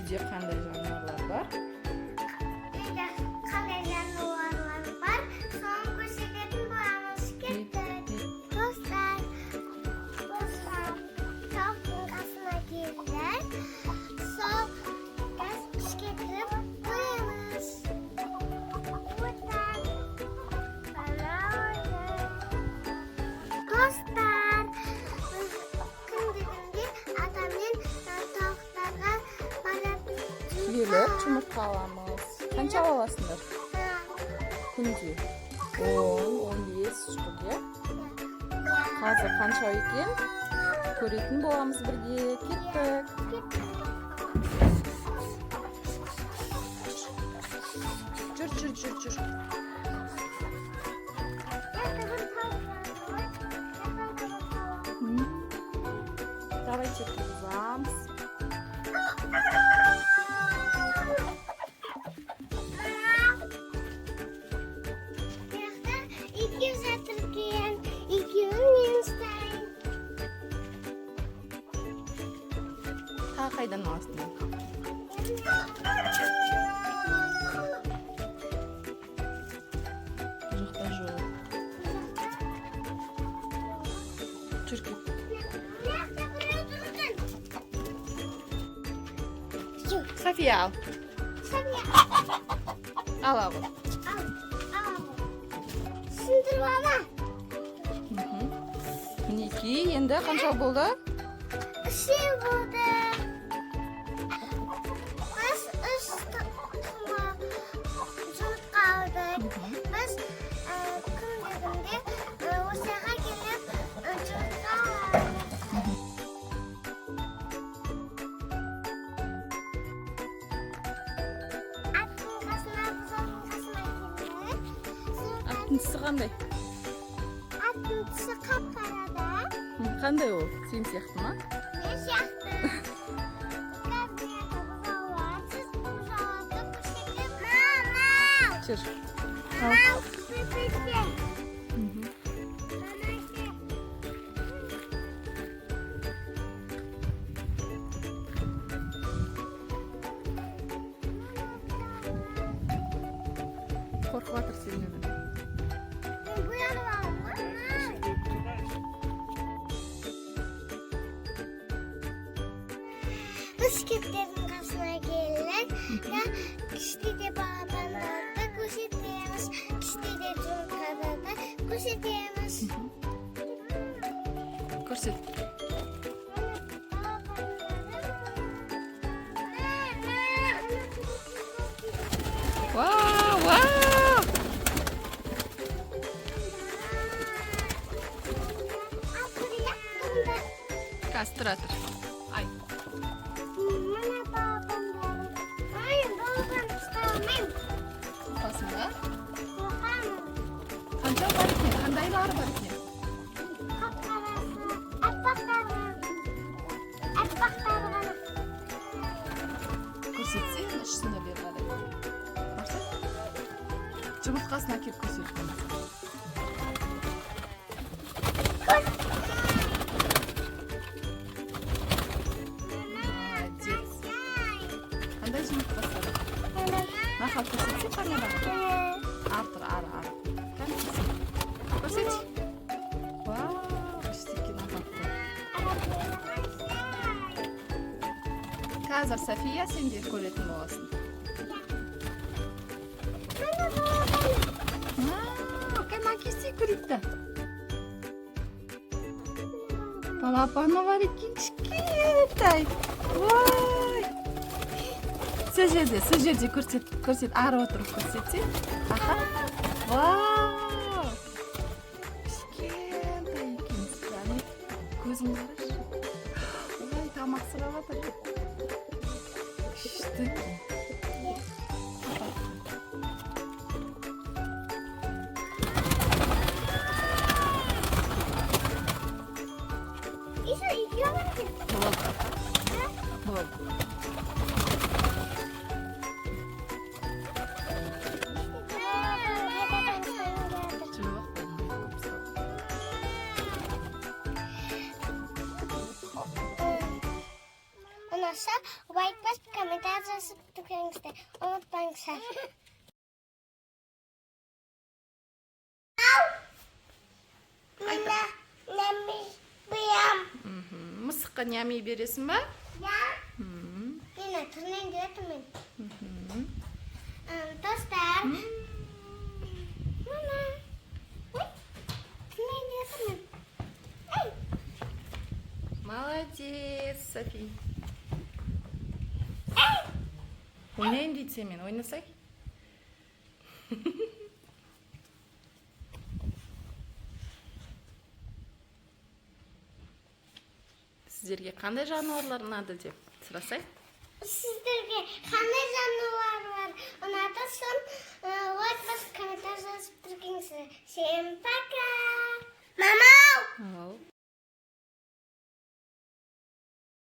Үйде қандай жануарлар бар? Үйде қандай жануарлар бар, соны көрсететін боламыз. Кеттік. Достар, достар, тауықтың қасына келдік. Сол газ ішке кіріп көреміз. Отан. Достар, біз күнде атаммен тауықтарға барып Келіп жұмыртқа аламыз. Қанша ала аласыңдар? Күнде? 10-15 штук, иә? Қазір қанша екен? Көретін боламыз бірге. Кеттік. Жүр, жүр, жүр, жүр. Давайте тұрғызамыз. Екеу жатыр екен, екеуін мен ұстаймын. Тағы қайдан аласың? Бұл жақта жоқ. Жүр, кет. Мына біреу тұр екен. София, ал. София, Ал, ал. Ал, ал. Сындырып алма. Мінекей, енді қанша болды? Үшеу болды. Біз үш жұмыртқа алдық. Біз күнде күнде осы жаққа келіп жұмыртқа аламыз. Аттың қасына, бұзаудың қасына келдік. Аттың түсі қандай? Аттың түсі қап-қара да. Қандай ол? Сен сияқты ма? Мен сияқты. Қазір бұзау бар. Сіз бұзауды көрсетіп. Мама! Жүр. Мама, көрсетсе. Мама, ше. Қорқып жатыр сенен. Мен боянып аламын ғой. Біз кептердің қасына келдік. Да, кішкене балапандарды көрсетеміз. Кішкене жұмыртқаларды көрсетеміз. Көрсет. Міне балапандары. Вау, вау! Қазір, тұра тұр. Ай. Міне балапандары. Ай, балапан ұстай алмаймын. Қорқасың ба? Қорқамын. Қанша бар екен? Қандайлары бар екен? Қап-қарасы, аппақтары. Аппақтары ғана. Көрсетсе, ұшсын бері қарай. Көрсет. Жұмыртқасын әкеліп көрсет. Молодец. Қандай жұмыртқасы? Мақал, көрсетсе камераға. Ары тұр, ары, ары. Кәне, көрсет. Көрсетші. Вау, күшті екен, апапты. Қазір, София, сен де көретін боласың. Кәне, әкелсе, көрейік та. Балапаны бар екен кішкентай. Ой! Сол жерде, сол жерде көрсет, көрсет, ары отырып көрсетсе. Аха. Вау! Кішкентай екен. Яғни көзін қарашы. Ой, тамақ сұрап жатыр. Күшті екен. Еще екеуі бар екен. Болды. Болды. Жоқ, болмайды көп ұстауға. Ана Ұнаса, лайк басып, комментарий жазып тіркеліңіздер. Ұмытпаңыздар. Мына нәми бұям. Мысыққа нями бересің ба? Я. Мені түрінен келетінмін. Достар. Мама. Ой. Түрінен келетінмін. Ай. Молодец, Софи. Ойнайын дейді сенімен, ойнасай. Сіздерге қандай жануарлар ұнады деп сұрасай. Сіздерге